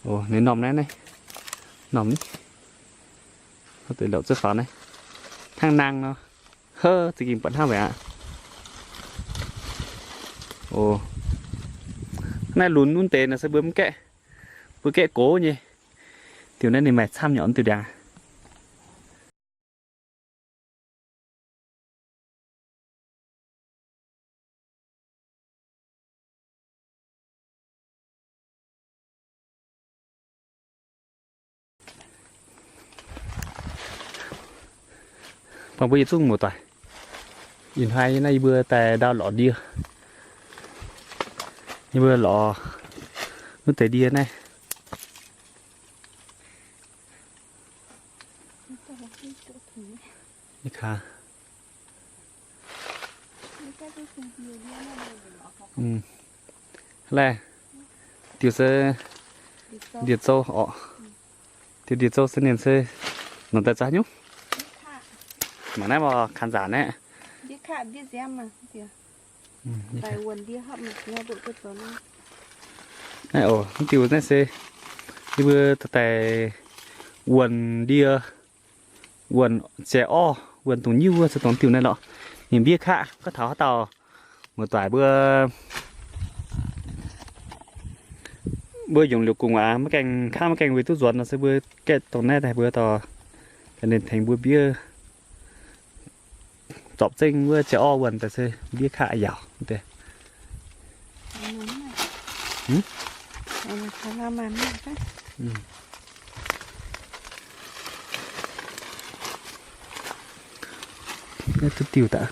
Ninh normh naaiv, naaiv normh ni, deix lorqc zuov faaux naaiv, hnangv nangh nor, hov za'gengh buatc hnangv weic aqv. Naaiv lunx wuov deix nor se mbuo mv gaeqv, mbuo gaeqv gox nyei. Diuh naaiv ninh maaih camv nyei diuh ndiangx. Buangh mbuo yietc zungv muoz-doic, ih hnoi naaiv yie mbuo daaih ndau lorz ndie. Yie mbuo lorz wuov deix ndie naaiv. Laih, diuh se ndie-zouv orqc. Diuh ndie-zouv se ninh se nongc daaih za'haaix nyungc? Mangc naaiv mbuo kanh nzaanc naaiv. Naaiv oc, mv diuh naaiv se yie mbuo daaih wuonh ndie, wuonh ziec orv, wuonh dongh nyiuv wuov se dongh diuh naaiv lorqc. Ninh mbiev kaqv. Gorngv taux haaix dauh muoz-doic mbuo, mbuo yungz liuz gungx aqv, maiv gaengh kangv maiv gaengh weic duqv nzuonx nor se mbuo gaeqv dongh naaiv daaih mbuo dorh ninh tengx mbuo mbiev zorpc zengv wuov ziec orv wuonh daaih se mbiev kaqv yaauc. Naaiv duqv diuh daaih.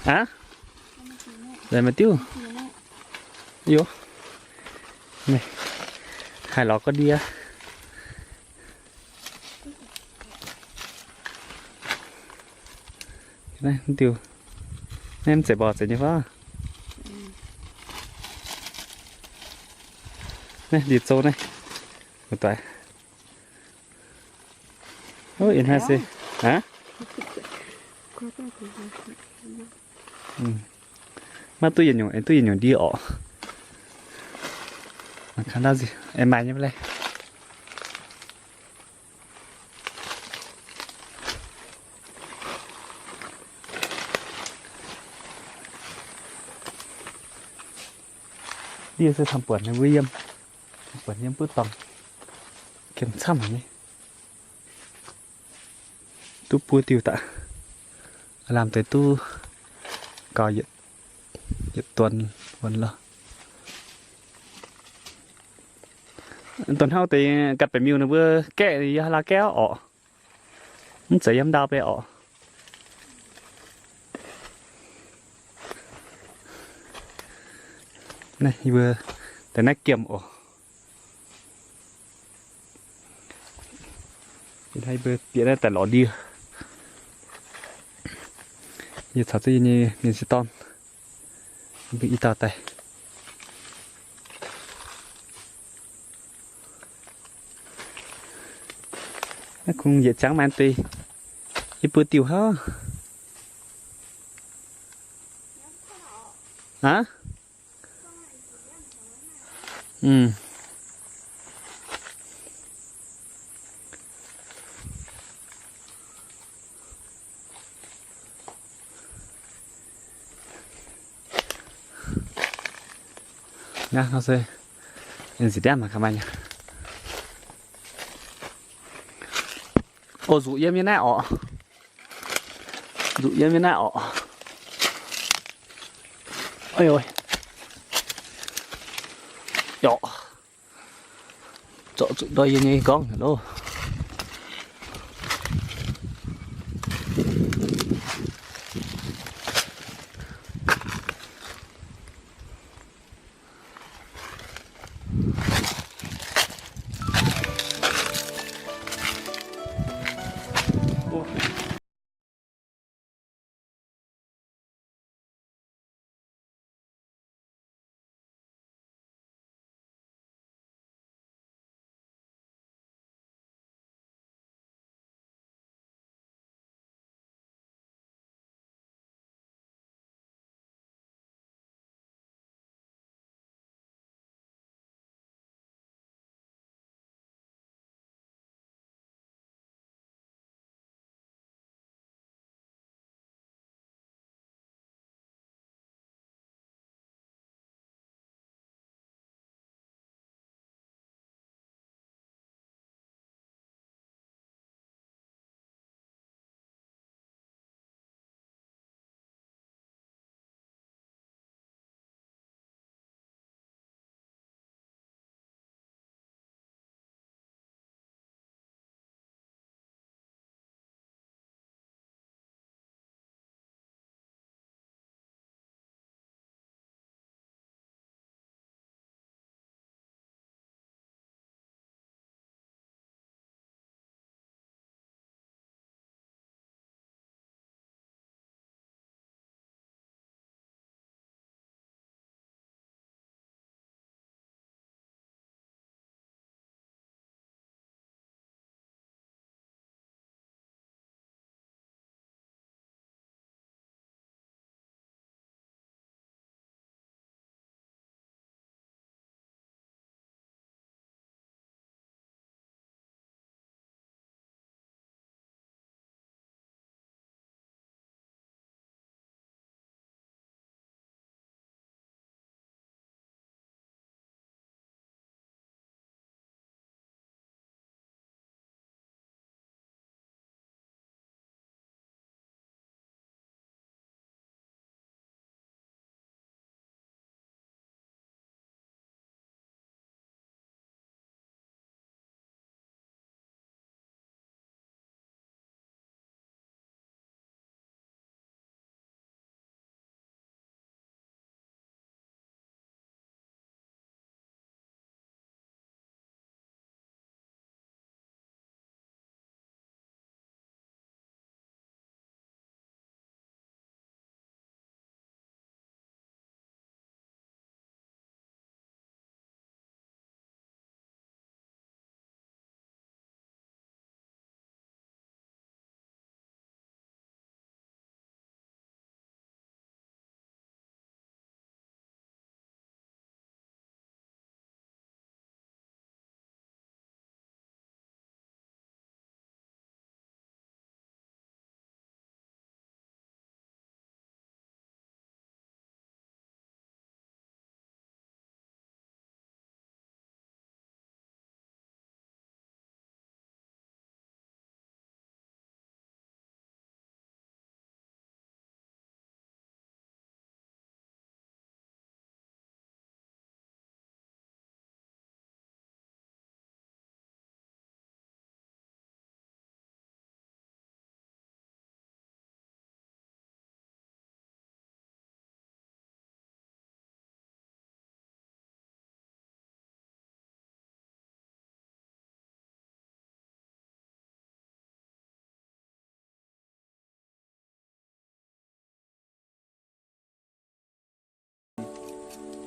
Aav, maaih diuh. Yo, haih lorz gorqv ndie. Naaiv diuh, naaiv mv zeiz mborqc zeiz nyei fai? Naaiv ndie-zouv naaiv, muoz-doic. Ov, ih hnoi se, aav, maiv duqv yietc nyungc, aengx duqv yietc nyungc ndie orqc. Aengx maaih nyei mv leiz. Ndie se camv buonc mbuo yiem, camv buonc yiem buov dorngx, gemh camv haic nyei. Duqv buo diuh daaih, lamh deix duqv gauh yietc duon wuonx lorh. Dongh hnangv deix ganh baeqc miuh ninh mbuo gaeqv yiem haaix laa gaeqv orqc. Mv zeiz yiem ndau beiv orqc. Naaiv yie mbuo daaih naaiv giemh oc. Yie mbuo bieqc naaiv daaih lorz ndie. Yie caux zengv yie nyei mienh sieqv dorn, yie mbuo i dauh daaih. Naaiv kungx yietc jangv maaih deix, yie mbuo diuh haav. Aav? Naaiv nor se en ziex ndiangv mangc gaax maaih nyei. Oix nzuqc yiem nyei naaiv orqc. Nzuqc yiem nyei naaiv orqc. Ov, zorqv zuqc ndoi yie nyei nqorngv haic loh.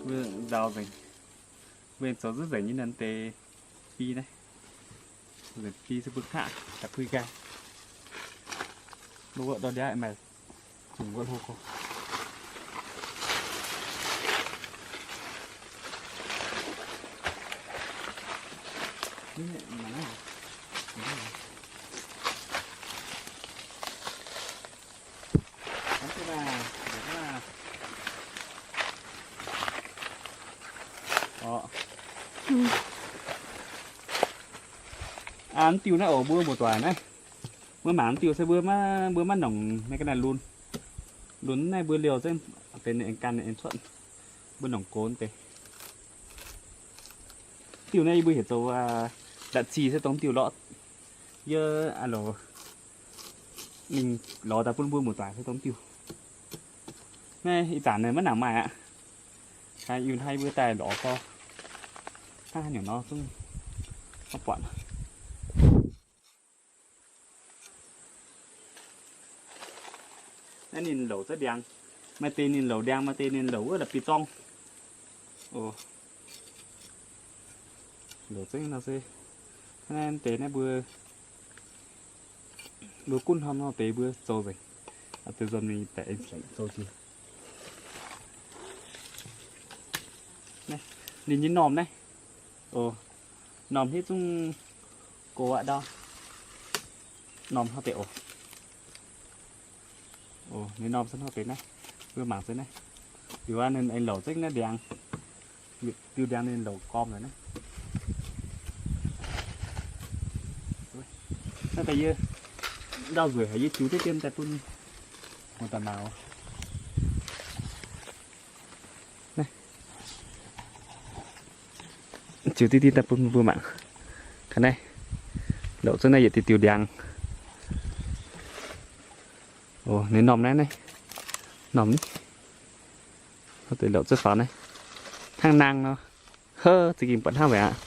Mbuo nzaaux nzengc, mbuo zoux zunv nzengc nyei naaiv deix bi naaiv. Nzengc bi se mbuo kaqv daaih puix nqaai. Mbuo wuov ndau ndiangx maaih zungh wuov hlo gorx. Aa, mv diuh naaiv oc, mbuo muoz-doic naaiv. Mbuo mangc mv diuh se mbuo maiv, mbuo maiv nongc maiv ga'naaiv lunx. Lunx naaiv mbuo liouh zengv benx aengx gan aengx cuotv. Mbuo nongc gox deix. Diuh naaiv yie mbuo heuc zoux ndatc zic se dongh diuh lorz. Yie aa loc mingh lorz daaih bun mbuo muoz-doic se dongh diuh. Naaiv ih zanc maiv nangc maaih aqv. Ih hnoi mbuo daaih lorz gorx, hnangv haaix nyungc nor zungv maiv buatc. Naaiv ninh louc zengv ndiangx. Maaih deix ninh louc ndiangx, maaih deix ninh louc wuov la'bieiv-zorng. Oc, louc zengv nor se, naaiv deix naaiv mbuo, mbuo gunv hnamv nor deix mbuo zoux nzengc. Deix nzunc ninh daaih aengx zoux jiex. Ninh nyei normh naaiv. Oc, normh hiuv zungv gox aqv ndau. Normh hnangv deix oc. Oc, ninh normh se hnangv deix naaiv. Mbuo mangc se naaiv. Liuz ninh aengx louc zengv naaiv ndiangx. Diuh ndiangx ninh louc gormx laic naaiv. Naaiv daaih yie ndau nzueic haic, yie ziux diqv dien daaih bun muoz-doic mangc. Ziux diqv dien daaih bun mbuo mangc. Ga'naaiv louc zengv naaiv yietc diuh diuh ndiangx. Oc, ninh normh naaiv, naaiv normh ni. Deix louc zengv faaux naaiv, hnangv nangh nor. Hov, za'gengh buatc hnangv weic aqv.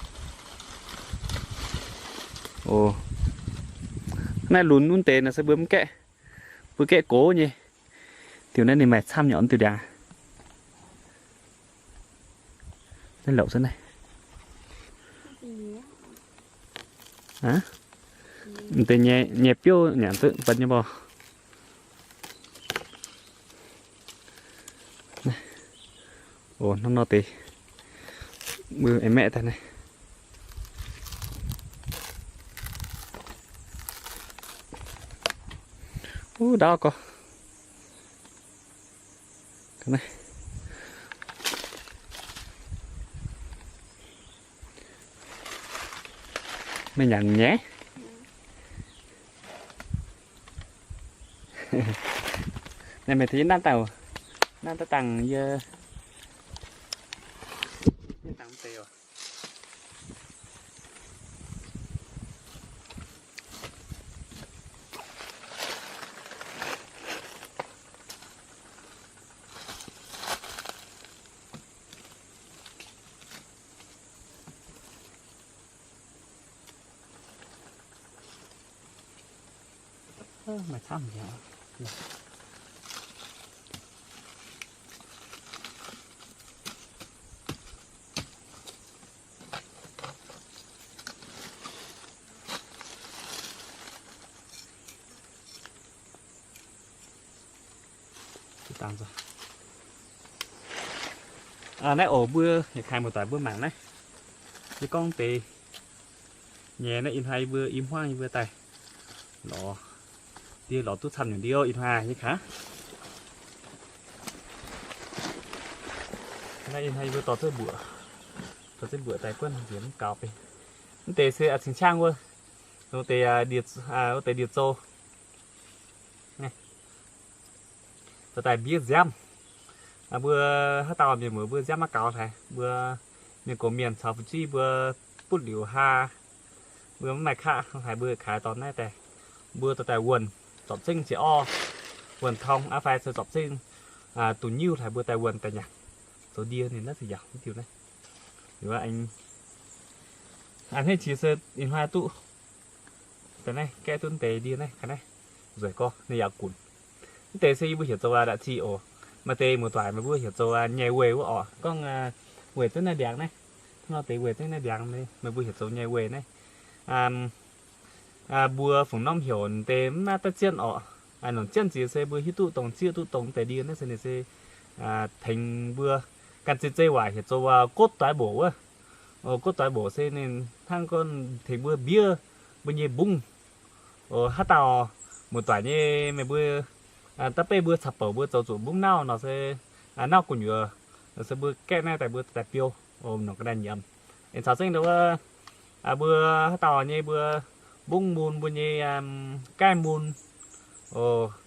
Oc, naaiv lunx wuov deix nor se mbuo mv gaeqv, mbuo gaeqv gox nyei. Diuh naaiv ninh maaih camv nyei diuh ndiangx. Naaiv louc zengv naaiv. Aa, deix nyei, nyei biouv nyanc zengv bun nyei mbuo. Oc, hnangv nor deix. Mbuo aengx maeqv daaih naaiv. Wuov ndaauv gorx. Meih nyanc nyei? Naaiv meih tengx yie nanv daaih, nanv daaih dangh yie, yie dangh deix oc. Maaih camv haic. Naaiv oc, mbuo yietc kaaix muoz-doic mbuo mangc naaiv. Yie gorngv deix nyei naaiv, ih hnoi mbuo i hmuangv yie mbuo daaih lorz, ndie lorz duqv camv nyungc ndie ih hnoi nyei kaax. Naaiv ih hnoi yie mbuo dorh zengv mbuoqc, dorh zengv mbuoqc daaih guonv nziex mv gaux beiv. Mv deix se a'c cingx qangv wuov, wuov deix ndie-zou, dorh daaih mbiev nziaamv. Mbuo haaix dauh mienh muoz mbuo nziaamv maiv gaux haic, mbuo mienh gox mienh caux fu'jueiv mbuo butv liuz haa, mbuo maiv maaih qaqv haic, mbuo kaaix dorh naaiv daaih, mbuo dorh daaih wuonh, zorpc zengv ziepc orv, wuonh torng aqv fai se zorpc zengv duqv nyiuv haic mbuo daaih wuonh daaih nyanc, zoux ndie ninh naaiv se yaac mv diuh naaiv. Liuz a'hneiv qiex se ih hnoi duqv daaih naaiv gaeqv duqv deix ndie naaiv, ga'naaiv nzueic gorx ninh yaac gunc. Mv deix se yie mbuo heuc zoux ndatc zic oc. Maaih deix muoz-doic meih mbuo heuc zoux nyei weih wuov orqc. Gorngv weih zengv naaiv ndiangx naaiv, hnangv nor deix weih zengv naaiv ndiangx, meih mbuo heuc zoux nyei weih naaiv. Mbuo fungc norm heuc deix mv maaih daaih zienh orqc. Nongc zienh ziex se mbuo hiuv duqv dongh zieqv duqv dongh deix ndie naaiv se ninh se tengx mbuo ganh zeiz-zeiv waac heuc zoux gotv doix mboc wuov. Gotv doix mboc se ninh hnangv gorngv tengx mbuo mbiev mbuo nyei mbungv. Haaix dauh muoz-doic nyei meih mbuo da'beiv mbuo caux bouc mbuo zoux zuqc mbungv nauv nor se nauv gu'nyuoz, se mbuo gaeqv naaiv daaih mbuo daaih biou, nongc ga'naaiv nyiemz. Aengx caux zengv ndau wuov, mbuo haaix dauh nyei mbuo mbungv mun, mbuo nyei gaaiv mun,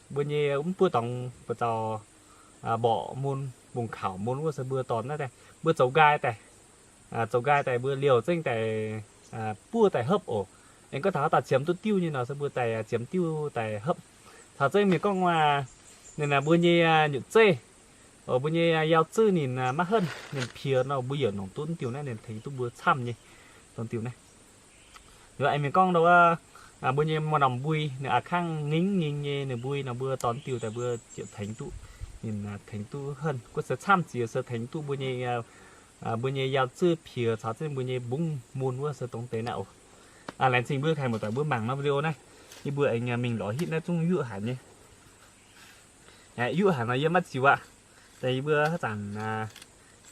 mbuo nyei mv buov dorngx buoz zaux mborqc mun, mbungv kaux mun wuov se mbuo dorh naaiv daaih mbuo zoux nqaai daaih, zoux nqaai daaih mbuo liouh zengv daaih buov daaih hopv oc. Aengx gorngv taux haaix dauh ziemx duqv diuv nyei nor se mbuo daaih ziemx diuv daaih hopv. Caux zengv mienh gorngv ninh mbuo nyei nyutc zeiv, mbuo nyei yaac zuqv ninh maiv henv, ninh piex nor mbuo yaac nongc duqv diuh naaiv ninh tengx duqv mbuo camv nyei. Dongh diuh naaiv, aengx mienh gorngv ndau wuov, mbuo nyei maaih norm mbui ninh a'kangv ngingv ngingh nyei ninh mbui nor mbuo dorh diuh daaih mbuo ziouc tengx duqv, ninh tengx duqv henv. Guov se camv ziex se tengx duqv mbuo nyei, mbuo nyei yaac zuqv piex caux zengv mbuo nyei mbungv mun wuov se dongh deix naaiv oc. Laengz zingh mbuo kaaix muoz-doic mbuo mangc norm video naaiv. Yie mbuo aengx mingh lorz hitv naaiv zungv yuoqv haic nyei. Yuoqv haic nor yie maiv ziux aqv. Daaih yie mbuo haaix zanc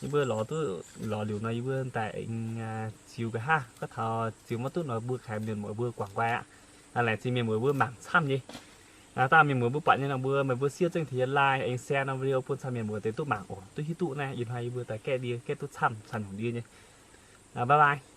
yie mbuo lorz duqv lorz liuz nor yie mbuo daaih aengx ziux nqa'haav. Gorngv taux ziux maiv duqv nor mbuo kaaix mienh muoz mbuo guangc guai aqv. Laengz zingh mienh muoz mbuo mangc camv nyei. Dangh mienh muoz mbuo buatc nyei nor mbuo, meih mbuo siev zengv tengx yie like aengx share norm video bun camv mienh muoz deix duqv mangc oc. Duqv hiuv duqv naaiv ih hnoi yie mbuo daaih gaeqv ndie, gaeqv duqv camv caux nyungc ndie nyei. Bye bye.